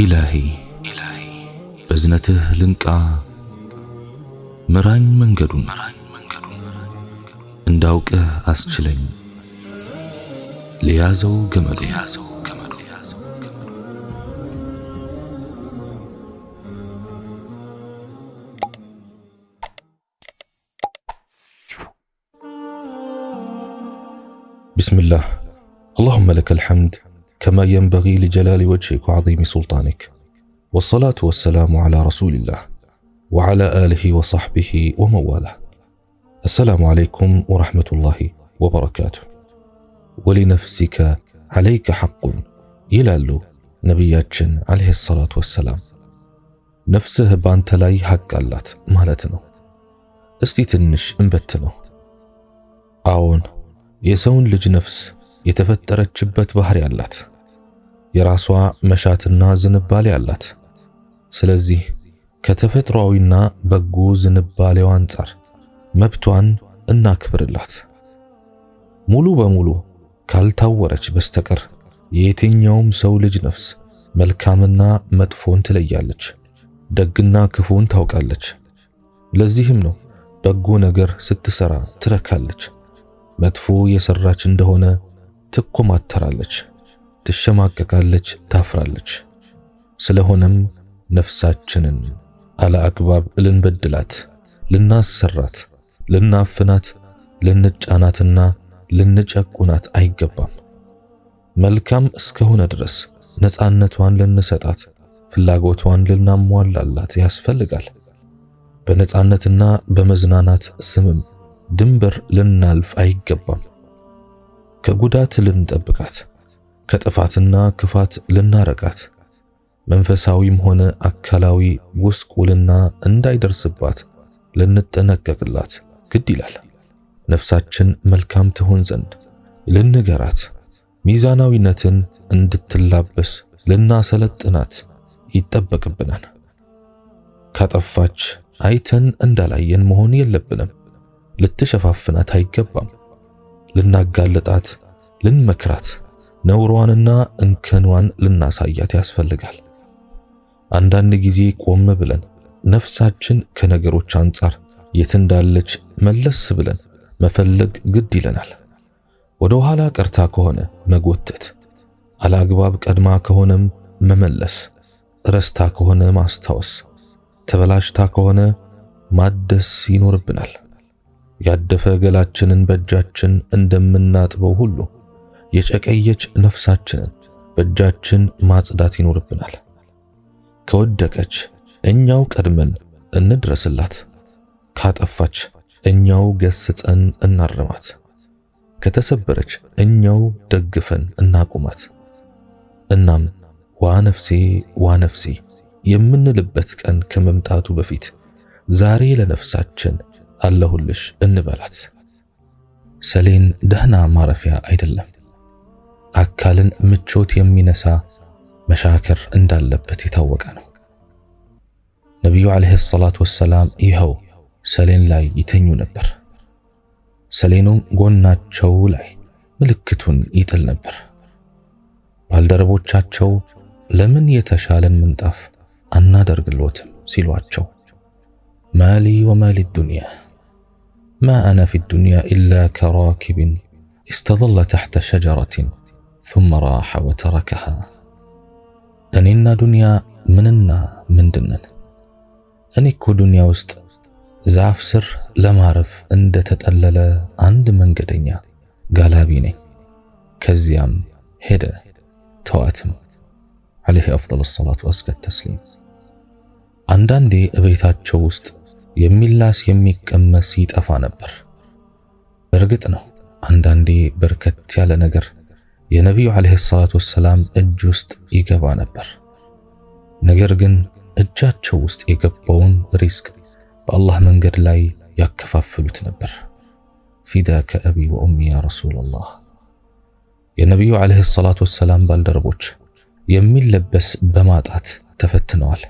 ኢላሂ በዝነትህ ልንቃ ምራኝ መንገዱን እንዳውቅህ አስችለኝ ليازو جمل بسم الله. اللهم لك الحمد كما ينبغي لجلال وجهك وعظيم سلطانك، والصلاة والسلام على رسول الله وعلى آله وصحبه ومواله. السلام عليكم ورحمة الله وبركاته. ولنفسك عليك حق ይላሉ ነቢያችን ዓለይሂ ሰላቱ ወሰላም። ነፍስህ ባንተ ላይ ሐቅ አላት ማለት ነው። እስቲ ትንሽ እንበት ነው። አዎን፣ የሰውን ልጅ ነፍስ የተፈጠረችበት ባህሪ አላት። የራሷ መሻትና ዝንባሌ አላት። ስለዚህ ከተፈጥሯዊና በጎ ዝንባሌዋ አንጻር መብቷን እናክብርላት። ሙሉ በሙሉ ካልታወረች በስተቀር የየትኛውም ሰው ልጅ ነፍስ መልካምና መጥፎን ትለያለች፣ ደግና ክፉን ታውቃለች። ለዚህም ነው በጎ ነገር ስትሰራ ትረካለች፣ መጥፎ የሰራች እንደሆነ ትኮማተራለች፣ ትሸማቀቃለች፣ ታፍራለች። ስለሆነም ነፍሳችንን አለአግባብ ልንበድላት፣ ልናሰራት፣ ልናፍናት፣ ልንጫናትና ልንጨቁናት አይገባም። መልካም እስከሆነ ድረስ ነፃነቷን ልንሰጣት፣ ፍላጎቷን ልናሟላላት ያስፈልጋል። በነፃነትና በመዝናናት ስምም ድንበር ልናልፍ አይገባም። ከጉዳት ልንጠብቃት፣ ከጥፋትና ክፋት ልናረቃት፣ መንፈሳዊም ሆነ አካላዊ ጉስቁልና እንዳይደርስባት ልንጠነቀቅላት ግድ ይላል። ነፍሳችን መልካም ትሆን ዘንድ ልንገራት፣ ሚዛናዊነትን እንድትላበስ ልናሰለጥናት ይጠበቅብናል። ካጠፋች አይተን እንዳላየን መሆን የለብንም። ልትሸፋፍናት አይገባም። ልናጋልጣት፣ ልንመክራት፣ ነውሯንና እንከኗን ልናሳያት ያስፈልጋል። አንዳንድ ጊዜ ቆም ብለን ነፍሳችን ከነገሮች አንጻር የት እንዳለች መለስ ብለን መፈለግ ግድ ይለናል። ወደ ኋላ ቀርታ ከሆነ መጎተት፣ አላግባብ ቀድማ ከሆነም መመለስ፣ ረስታ ከሆነ ማስታወስ፣ ተበላሽታ ከሆነ ማደስ ይኖርብናል። ያደፈ ገላችንን በእጃችን እንደምናጥበው ሁሉ የጨቀየች ነፍሳችንን በእጃችን ማጽዳት ይኖርብናል። ከወደቀች እኛው ቀድመን እንድረስላት፣ ካጠፋች እኛው ገስጸን እናርማት፣ ከተሰበረች እኛው ደግፈን እናቁማት። እናም ዋ ነፍሴ ዋ ነፍሴ የምንልበት ቀን ከመምጣቱ በፊት ዛሬ ለነፍሳችን አለሁልሽ እንበላት። ሰሌን ደህና ማረፊያ አይደለም። አካልን ምቾት የሚነሳ መሻከር እንዳለበት የታወቀ ነው። ነቢዩ ዓለይሂ ሰላቱ ወሰላም ይኸው ሰሌን ላይ ይተኙ ነበር። ሰሌኑም ጎናቸው ላይ ምልክቱን ይጥል ነበር። ባልደረቦቻቸው ለምን የተሻለን ምንጣፍ አናደርግሎትም ሲሏቸው፣ ማሊ ወማሊ ዱንያ ማ አና ፊ ዱንያ ኢላ ከራኪብን እስተظለ ተሕተ ሸጀረትን ثم راح ወተረከሃ። እኔና ዱንያ ምንና ምንድነን? እኔ እኮ ዱንያ ውስጥ ዛፍ ስር ለማረፍ እንደተጠለለ አንድ መንገደኛ ጋላቢ ነኝ። ከዚያም ሄደ ተዋትም። ዓለይሂ አፍደሉ ሰላቱ ወአዝካ ተስሊም። አንዳንዴ እቤታቸው ውስጥ የሚላስ የሚቀመስ ይጠፋ ነበር። እርግጥ ነው አንዳንዴ በርከት ያለ ነገር የነቢዩ ዓለይሂ ሰላቱ ወሰላም እጅ ውስጥ ይገባ ነበር። ነገር ግን እጃቸው ውስጥ የገባውን ሪዝቅ በአላህ መንገድ ላይ ያከፋፍሉት ነበር። ፊዳከ አቢ ወኡሚ ያ ረሱለላህ። የነቢዩ ዓለይሂ ሰላቱ ወሰላም ባልደረቦች የሚለበስ በማጣት ተፈትነዋል።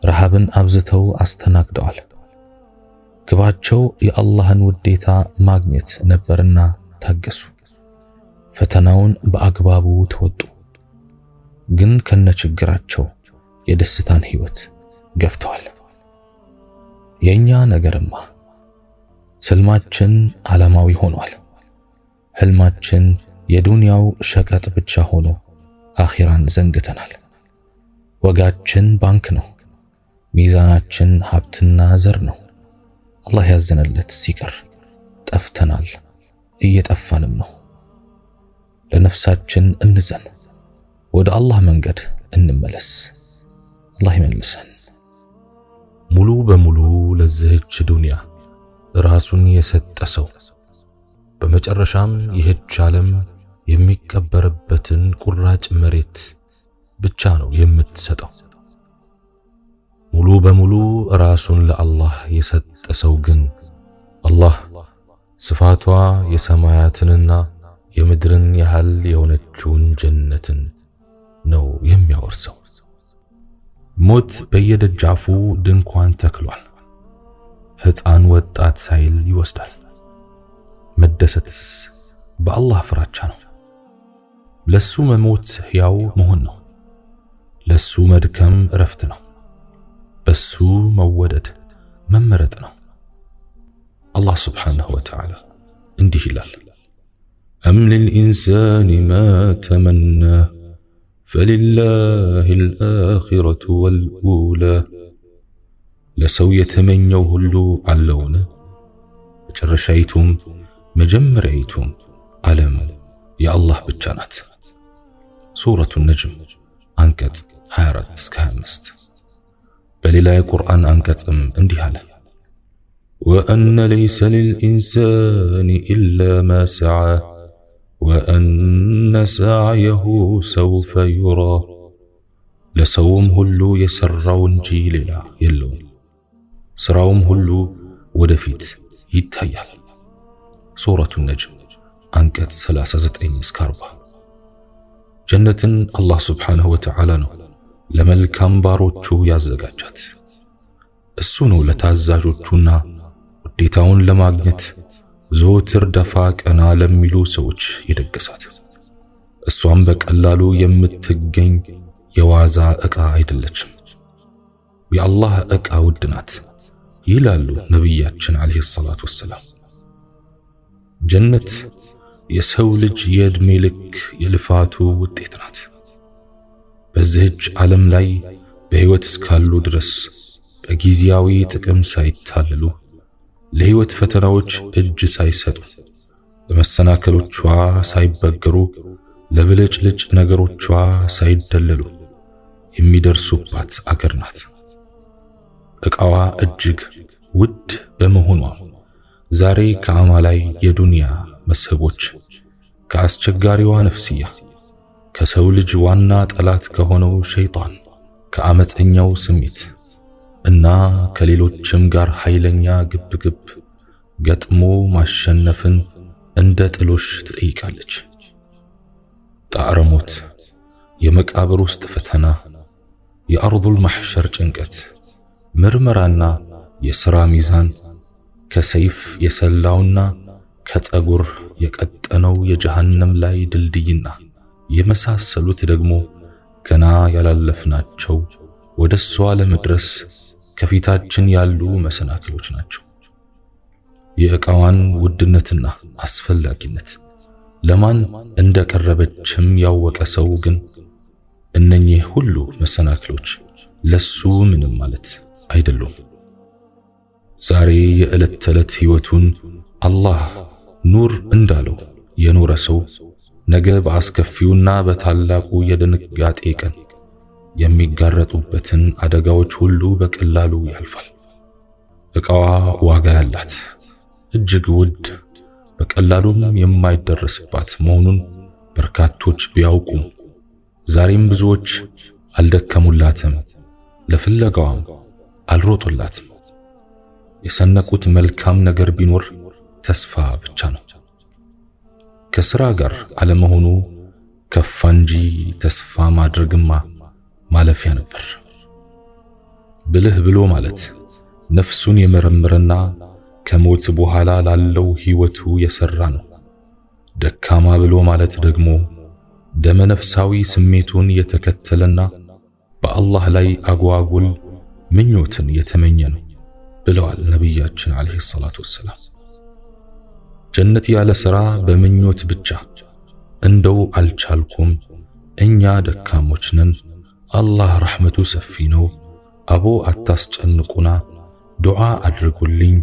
ረሃብን አብዝተው አስተናግደዋል። ግባቸው የአላህን ውዴታ ማግኘት ነበርና ታገሱ። ፈተናውን በአግባቡ ተወጡ። ግን ከነችግራቸው የደስታን ህይወት ገፍተዋል። የኛ ነገርማ ስልማችን ዓለማዊ ሆኗል። ህልማችን የዱንያው ሸቀጥ ብቻ ሆኖ አኺራን ዘንግተናል። ወጋችን ባንክ ነው። ሚዛናችን ሀብትና ዘር ነው። አላህ ያዘነለት ሲቀር ጠፍተናል፣ እየጠፋንም ነው። ለነፍሳችን እንዘን፣ ወደ አላህ መንገድ እንመለስ። አላህ ይመልሰን። ሙሉ በሙሉ ለዚህች ዱንያ ራሱን የሰጠ ሰው በመጨረሻም ይህች ዓለም የሚቀበርበትን ቁራጭ መሬት ብቻ ነው የምትሰጠው። ሙሉ በሙሉ ራሱን ለአላህ የሰጠ ሰው ግን አላህ ስፋቷ የሰማያትንና የምድርን ያህል የሆነችውን ጀነትን ነው የሚያወርሰው። ሞት በየደጃፉ ድንኳን ተክሏል። ሕፃን ወጣት ሳይል ይወስዳል። መደሰትስ በአላህ ፍራቻ ነው። ለሱ መሞት ሕያው መሆን ነው። ለሱ መድከም እረፍት ነው። በሱ መወደድ መመረጥ ነው። አላህ ስብሓነሁ ወተዓላ እንዲህ ይላል፣ أم للإنسان ما تمنى فلله الآخرة والأولى። ለሰው የተመኘው ሁሉ አለውን? መጨረሻይቱም መጀመሪያይቱም ዓለም የአላህ ብቻ ናት። ሱረቱ ነጅም አንቀጽ 24 እስከ 25። በሌላ የቁርአን አንቀጽም እንዲህ አለ፣ وأن ليس للإنسان إلا ما سعى وأن سعيه سوف يرى። ለሰውም ሁሉ የሰራው እንጂ ሌላ የለውም፣ ስራውም ሁሉ ወደፊት ይታያል። ሱረቱ ነጅም አንቀጽ 39 እስከ 40። ጀነትን አላህ ስብሓነሁ ወተዓላ ነው ለመልካም ባሮቹ ያዘጋጃት። እሱ ነው ለታዛዦቹና ውዴታውን ለማግኘት ዘወትር ደፋ ቀና ለሚሉ ሰዎች የደገሳት። እሷም በቀላሉ የምትገኝ የዋዛ ዕቃ አይደለችም። የአላህ ዕቃ ውድ ናት ይላሉ ነቢያችን ዓለይሂ ሰላቱ ወሰላም። ጀነት የሰው ልጅ የዕድሜ ልክ የልፋቱ ውጤት ናት። በዚህች ዓለም ላይ በሕይወት እስካሉ ድረስ በጊዜያዊ ጥቅም ሳይታለሉ፣ ለሕይወት ፈተናዎች እጅ ሳይሰጡ፣ ለመሰናከሎቿ ሳይበገሩ፣ ለብልጭልጭ ነገሮቿ ሳይደለሉ የሚደርሱባት አገር ናት። ዕቃዋ እጅግ ውድ በመሆኗ ዛሬ ከአማላይ የዱንያ መስህቦች፣ ከአስቸጋሪዋ ነፍስያ፣ ከሰው ልጅ ዋና ጠላት ከሆነው ሸይጣን፣ ከአመፀኛው ስሜት እና ከሌሎችም ጋር ኃይለኛ ግብግብ ገጥሞ ማሸነፍን እንደ ጥሎሽ ትጠይቃለች። ጣዕረ ሞት፣ የመቃብር ውስጥ ፈተና፣ የአርዱል ማሕሸር ጭንቀት፣ ምርመራና የሥራ ሚዛን፣ ከሰይፍ የሰላውና ከፀጉር የቀጠነው የጀሃነም ላይ ድልድይና የመሳሰሉት ደግሞ ገና ያላለፍናቸው ወደ እሷ ለመድረስ ከፊታችን ያሉ መሰናክሎች ናቸው። የዕቃዋን ውድነትና አስፈላጊነት ለማን እንደቀረበችም ያወቀ ሰው ግን እነኚህ ሁሉ መሰናክሎች ለሱ ምንም ማለት አይደሉም። ዛሬ የዕለት ተዕለት ሕይወቱን አላህ ኑር እንዳለው የኖረ ሰው ነገ በአስከፊውና በታላቁ የድንጋጤ ቀን የሚጋረጡበትን አደጋዎች ሁሉ በቀላሉ ያልፋል። ዕቃዋ ዋጋ ያላት፣ እጅግ ውድ፣ በቀላሉም የማይደረስባት መሆኑን በርካቶች ቢያውቁም ዛሬም ብዙዎች አልደከሙላትም፣ ለፍለጋዋም አልሮጡላትም። የሰነቁት መልካም ነገር ቢኖር ተስፋ ብቻ ነው። ከስራ ጋር አለመሆኑ ከፋ እንጂ ተስፋ ማድረግማ ማለፊያ ነበር። ብልህ ብሎ ማለት ነፍሱን የመረመረና ከሞት በኋላ ላለው ሕይወቱ የሰራ ነው። ደካማ ብሎ ማለት ደግሞ ደመነፍሳዊ ስሜቱን የተከተለና በአላህ ላይ አጓጉል ምኞትን የተመኘ ነው ብለዋል ነቢያችን ዓለይሂ ሰላቱ ወሰላም። ጀነት ያለ ሥራ በምኞት ብቻ እንደው አልቻልኩም፣ እኛ ደካሞች ነን፣ አላህ ረሕመቱ ሰፊ ነው፣ አቦ አታስጨንቁና፣ ዱዓ አድርጉልኝ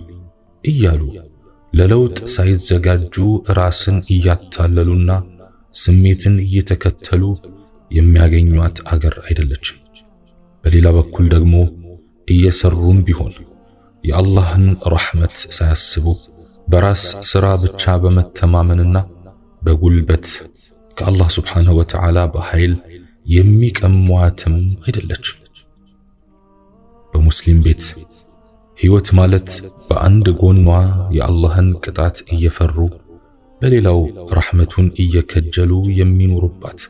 እያሉ ለለውጥ ሳይዘጋጁ ራስን እያታለሉና ስሜትን እየተከተሉ የሚያገኟት አገር አይደለችም። በሌላ በኩል ደግሞ እየሰሩም ቢሆን የአላህን ረሕመት ሳያስቡ በራስ ሥራ ብቻ በመተማመንና በጉልበት ከአላህ ስብሓንሁ ወተዓላ በኃይል የሚቀሟትም አይደለችም። በሙስሊም ቤት ሕይወት ማለት በአንድ ጎኗ የአላህን ቅጣት እየፈሩ በሌላው ረሕመቱን እየከጀሉ የሚኖሩባት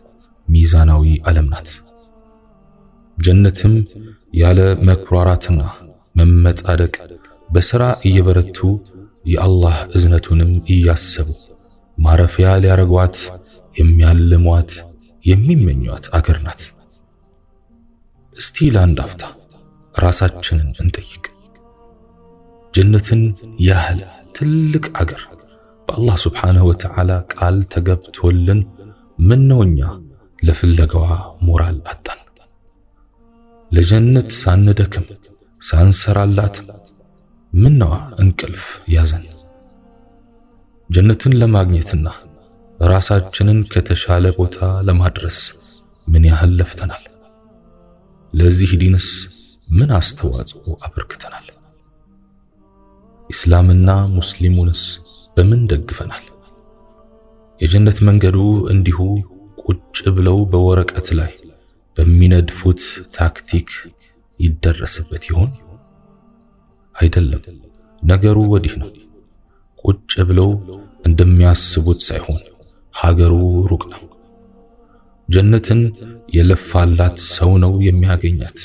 ሚዛናዊ ዓለም ናት። ጀነትም ያለ መኩራራትና መመጻደቅ በሥራ እየበረቱ የአላህ እዝነቱንም እያሰቡ ማረፊያ ሊያረጓት የሚያልሟት የሚመኟት አገር ናት። እስቲ ለአንድ አፍታ ራሳችንን እንጠይቅ። ጀነትን ያህል ትልቅ አገር በአላህ ስብሓንሁ ወተዓላ ቃል ተገብቶልን ምነው እኛ ለፍለጋዋ ሞራል አጣን? ለጀነት ሳንደክም ሳንሰራላት ምነዋ እንቅልፍ ያዘን? ጀነትን ለማግኘትና ራሳችንን ከተሻለ ቦታ ለማድረስ ምን ያህል ለፍተናል? ለዚህ ዲንስ ምን አስተዋጽኦ አበርክተናል? ኢስላምና ሙስሊሙንስ በምን ደግፈናል? የጀነት መንገዱ እንዲሁ ቁጭ ብለው በወረቀት ላይ በሚነድፉት ታክቲክ ይደረስበት ይሆን? አይደለም። ነገሩ ወዲህ ነው። ቁጭ ብለው እንደሚያስቡት ሳይሆን ሀገሩ ሩቅ ነው። ጀነትን የለፋላት ሰው ነው የሚያገኛት።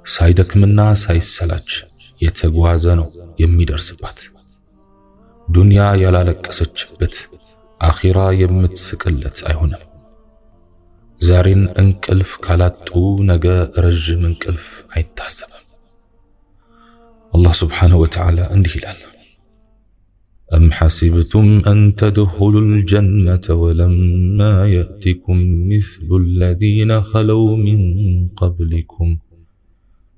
ሳይደክምና ሳይሰላች የተጓዘ ነው የሚደርስባት። ዱንያ ያላለቀሰችበት አኺራ የምትስቅለት አይሆንም። ዛሬን እንቅልፍ ካላጡ ነገ ረዥም እንቅልፍ አይታሰብም። አላህ ስብሓነሁ ወተዓላ እንዲህ ይላል፣ أم حسبتم أن تدخلوا الجنة ولما يأتكم مثل الذين خلوا من قبلكم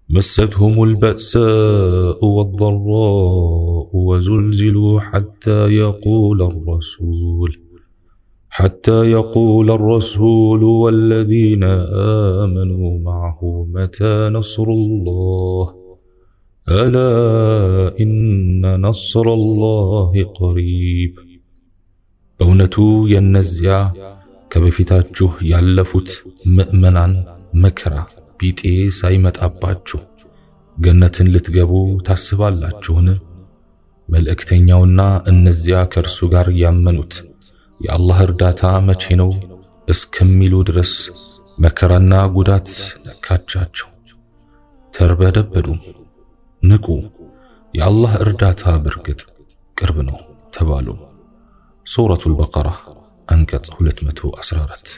مستهم البأساء والضراء وزلزلوا حتى يقول الرسول والذين آمنوا معه متى نصر الله ألا إن نصر الله قريب። በእውነቱ የእነዚያ ከበፊታችሁ ያለፉት ምእመናን መከራ ቢጤ ሳይመጣባችሁ ገነትን ልትገቡ ታስባላችሁን? መልእክተኛውና እነዚያ ከእርሱ ጋር ያመኑት የአላህ እርዳታ መቼ ነው እስከሚሉ ድረስ መከራና ጉዳት ነካቻቸው፣ ተርበደበዱ። ንቁ፣ የአላህ እርዳታ በርግጥ ቅርብ ነው ተባሉ። ሱረቱል በቀራ አንቀጽ 214።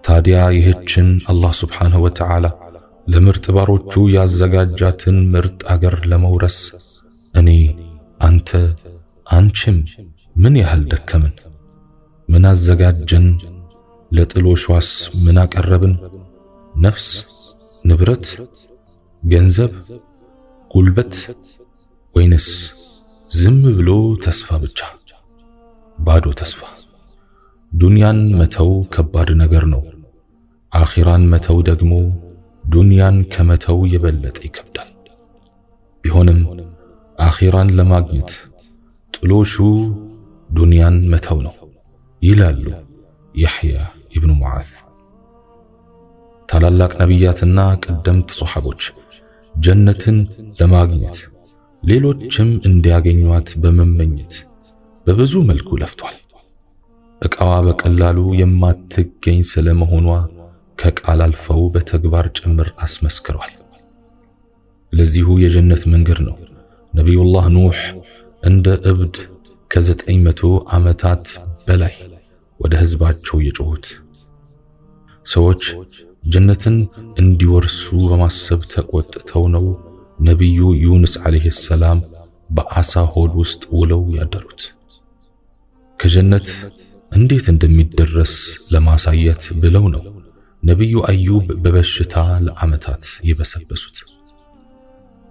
ታዲያ ይህችን አላህ ስብሓንሁ ወተዓላ ለምርጥ ባሮቹ ያዘጋጃትን ምርጥ አገር ለመውረስ እኔ፣ አንተ፣ አንቺም ምን ያህል ደከምን? ምን አዘጋጀን? ለጥሎሿስ ምን አቀረብን? ነፍስ፣ ንብረት፣ ገንዘብ፣ ጉልበት ወይንስ ዝም ብሎ ተስፋ ብቻ? ባዶ ተስፋ። ዱንያን መተው ከባድ ነገር ነው። አኺራን መተው ደግሞ ዱንያን ከመተው የበለጠ ይከብዳል። ቢሆንም አኺራን ለማግኘት ጥሎሹ ዱንያን መተው ነው ይላሉ ያሕያ ኢብኑ ሙዓዝ። ታላላቅ ነቢያትና ቀደምት ሶሐቦች ጀነትን ለማግኘት ሌሎችም እንዲያገኟት በመመኘት በብዙ መልኩ ለፍቷል። ዕቃዋ በቀላሉ የማትገኝ ስለመሆኗ ከቃል አልፈው በተግባር ጭምር አስመስክረዋል። ለዚሁ የጀነት መንገድ ነው ነቢዩላህ ኑህ እንደ እብድ ከ900 ዓመታት በላይ ወደ ህዝባቸው የጮሁት። ሰዎች ጀነትን እንዲወርሱ በማሰብ ተቆጥተው ነው ነቢዩ ዩኑስ ዓለይሂ ሰላም በዓሣ ሆድ ውስጥ ውለው ያደሩት። ከጀነት እንዴት እንደሚደረስ ለማሳየት ብለው ነው ነቢዩ አዩብ በበሽታ ለዓመታት የበሰበሱት።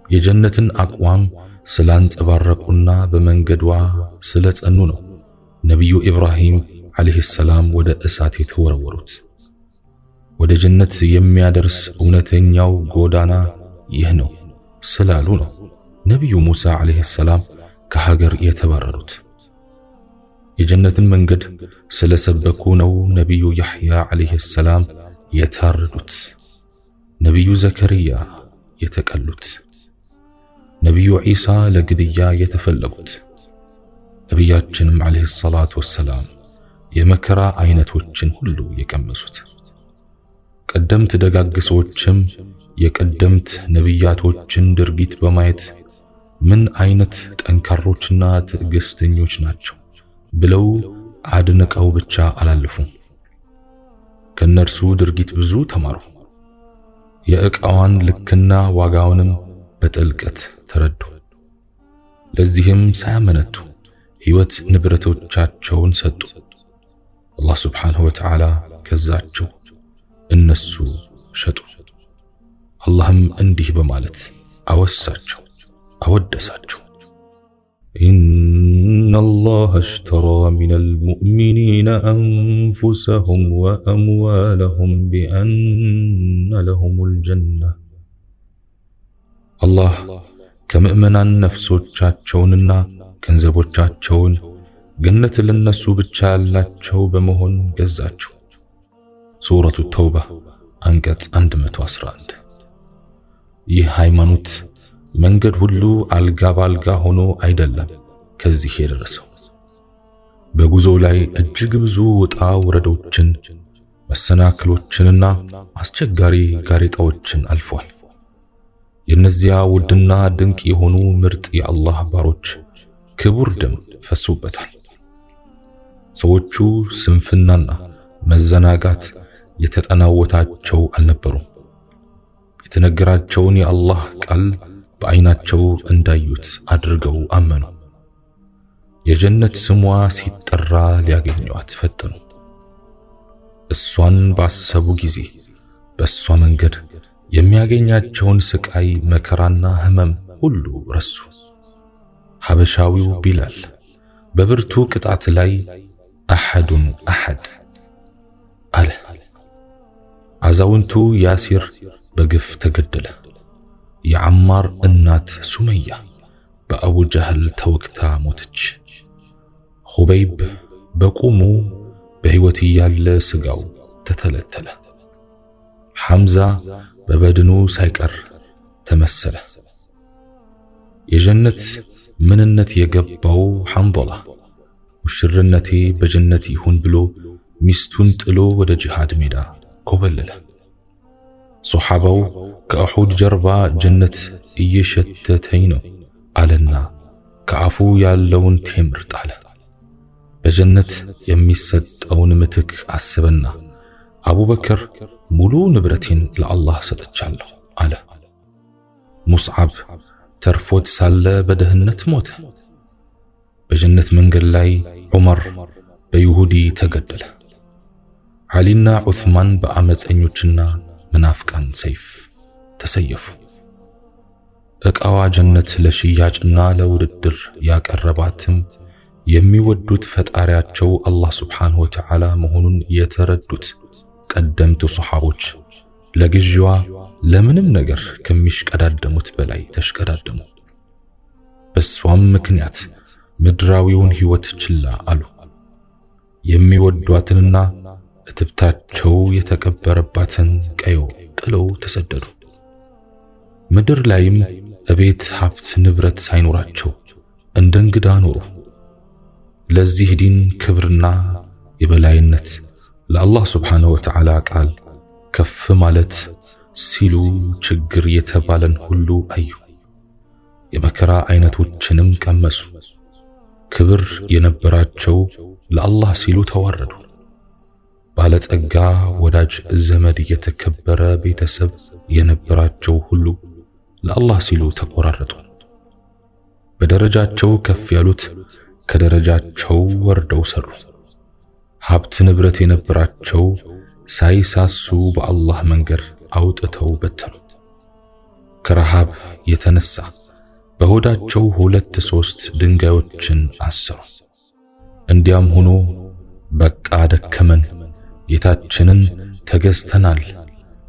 የጀነትን አቋም ስላንጸባረቁና በመንገዷ ስለጸኑ ነው ነቢዩ ኢብራሂም ዓለይሂ ሰላም ወደ እሳት የተወረወሩት። ወደ ጀነት የሚያደርስ እውነተኛው ጎዳና ይህ ነው ስላሉ ነው ነቢዩ ሙሳ ዓለይሂ ሰላም ከሀገር የተባረሩት። የጀነትን መንገድ ስለሰበኩ ነው ነቢዩ ያሕያ ዓለይሂ ሰላም የታረዱት፣ ነቢዩ ዘከርያ የተቀሉት፣ ነቢዩ ዒሳ ለግድያ የተፈለጉት፣ ነቢያችንም ዓለይሂ ሰላቱ ወሰላም የመከራ አይነቶችን ሁሉ የቀመሱት። ቀደምት ደጋግ ሰዎችም የቀደምት ነቢያቶችን ድርጊት በማየት ምን አይነት ጠንካሮችና ትዕግስተኞች ናቸው ብለው አድንቀው ብቻ አላለፉም። ከነርሱ ድርጊት ብዙ ተማሩ። የዕቃዋን ልክና ዋጋውንም በጥልቀት ተረዱ። ለዚህም ሳያመነቱ ሕይወት ንብረቶቻቸውን ሰጡ። አላህ ስብሓንሁ ወተዓላ ገዛቸው፣ እነሱ ሸጡ። አላህም እንዲህ በማለት አወሳቸው፣ አወደሳቸው። إن الله اشترى من المؤمنين أنفسهم وأموالهم بأن لهم الجنة። አላህ ከምእመናን ነፍሶቻቸውንና ገንዘቦቻቸውን ገነት ለነሱ ብቻ ያላቸው በመሆን ገዛቸው። ሱረቱ ተውባ አንቀጽ 111። ይህ ሃይማኖት መንገድ ሁሉ አልጋ ባልጋ ሆኖ አይደለም ከዚህ የደረሰው። በጉዞው ላይ እጅግ ብዙ ውጣ ውረዶችን፣ መሰናክሎችንና አስቸጋሪ ጋሬጣዎችን አልፏል። የእነዚያ ውድና ድንቅ የሆኑ ምርጥ የአላህ ባሮች ክቡር ደም ፈሶበታል። ሰዎቹ ስንፍናና መዘናጋት የተጠናወታቸው አልነበሩም። የተነገራቸውን የአላህ ቃል በዓይናቸው እንዳዩት አድርገው አመኑ። የጀነት ስሟ ሲጠራ ሊያገኟት ፈጠኑ። እሷን ባሰቡ ጊዜ በእሷ መንገድ የሚያገኛቸውን ስቃይ፣ መከራና ህመም ሁሉ ረሱ። ሐበሻዊው ቢላል በብርቱ ቅጣት ላይ አሐዱን አሐድ አለ። አዛውንቱ ያሲር በግፍ ተገደለ። የዓማር እናት ሱመያ በአቡ ጀህል ተወግታ ሞተች። ኹበይብ በቁሙ በሕይወት እያለ ስጋው ተተለተለ። ሐምዛ በበድኑ ሳይቀር ተመሰለ። የጀነት ምንነት የገባው ሐንዶላ ሙሽርነቴ በጀነት ይሁን ብሎ ሚስቱን ጥሎ ወደ ጂሃድ ሜዳ ኮበለለ። ሶሓባው ከኡሑድ ጀርባ ጀነት እየሸተተኝ ነው አለና ከአፉ ያለውን ቴምር ጣለ። በጀነት የሚሰጠውን ምትክ አስበና አቡበክር ሙሉ ንብረቴን ለአላህ ሰጥቻለሁ አለ። ሙስዓብ ተርፎት ሳለ በደህንነት ሞተ። በጀነት መንገድ ላይ ዑመር በይሁዲ ተገደለ። ዓሊና ዑስማን በአመፀኞችና መናፍቃን ሰይፍ ተሰየፉ። ዕቃዋ ጀነት ለሽያጭና ለውድድር ያቀረባትም የሚወዱት ፈጣሪያቸው አላህ ስብሓንሁ ወተዓላ መሆኑን የተረዱት ቀደምት ሶሓቦች ለግዢዋ ለምንም ነገር ከሚሽቀዳደሙት በላይ ተሽቀዳደሙ። በሷም ምክንያት ምድራዊውን ሕይወት ችላ አሉ። የሚወዷትንና እትብታቸው የተቀበረባትን ቀዮ ጥለው ተሰደዱ። ምድር ላይም እቤት ሀብት ንብረት ሳይኖራቸው እንደ እንግዳ ኖሩ። ለዚህ ዲን ክብርና የበላይነት ለአላህ ስብሓንሁ ወተዓላ ቃል ከፍ ማለት ሲሉ ችግር የተባለን ሁሉ አዩ። የመከራ አይነቶችንም ቀመሱ። ክብር የነበራቸው ለአላህ ሲሉ ተዋረዱ። ባለጸጋ ወዳጅ ዘመድ የተከበረ ቤተሰብ የነበራቸው ሁሉ ለአላህ ሲሉ ተቆራረጡ። በደረጃቸው ከፍ ያሉት ከደረጃቸው ወርደው ሰሩ። ሀብት ንብረት የነበራቸው ሳይሳሱ በአላህ መንገድ አውጥተው በተኑ። ከረሃብ የተነሳ በሆዳቸው 2 3 ድንጋዮችን አሰሩ። እንዲያም ሆኖ በቃ ደከመን፣ ጌታችንን ተገዝተናል፣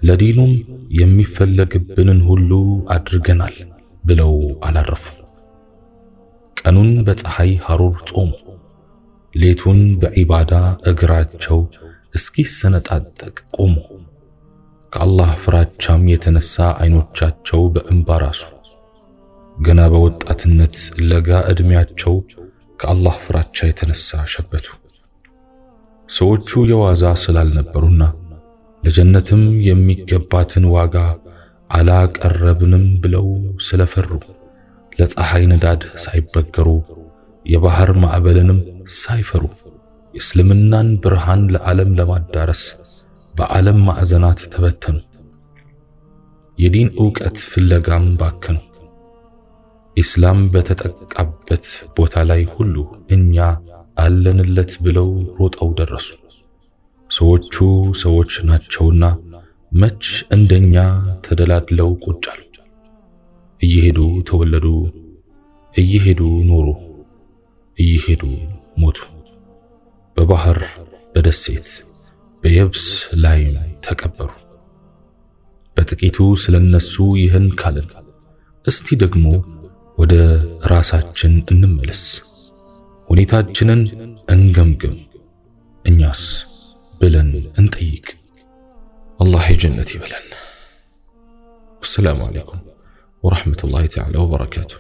ለዲኑም የሚፈለግብንን ሁሉ አድርገናል ብለው አላረፉ። ቀኑን በፀሐይ ሐሩር ጾሙ፣ ሌቱን በዒባዳ እግራቸው እስኪሰነጣጠቅ ቆሙ። ከአላህ ፍራቻም የተነሳ አይኖቻቸው በእንባ ራሱ። ገና በወጣትነት ለጋ ዕድሜያቸው ከአላህ ፍራቻ የተነሳ ሸበቱ። ሰዎቹ የዋዛ ስላልነበሩና ለጀነትም የሚገባትን ዋጋ አላቀረብንም ብለው ስለፈሩ ለፀሐይ ንዳድ ሳይበገሩ የባህር ማዕበልንም ሳይፈሩ የእስልምናን ብርሃን ለዓለም ለማዳረስ በዓለም ማዕዘናት ተበተኑ። የዲን ዕውቀት ፍለጋም ባከኑ። ኢስላም በተጠቃበት ቦታ ላይ ሁሉ እኛ አለንለት ብለው ሮጠው ደረሱ። ሰዎቹ ሰዎች ናቸውና መች እንደኛ ተደላድለው ቁጭ አሉ። እየሄዱ ተወለዱ፣ እየሄዱ ኖሩ፣ እየሄዱ ሞቱ። በባህር በደሴት በየብስ ላይም ተቀበሩ። በጥቂቱ ስለነሱ ይህን ካልን እስቲ ደግሞ ወደ ራሳችን እንመለስ፣ ሁኔታችንን እንገምግም፣ እኛስ ብለን እንጠይቅ። አላህ የጀነት ይበለን። ወሰላሙ አለይኩም ወራህመቱላሂ ተዓላ ወበረካቱ።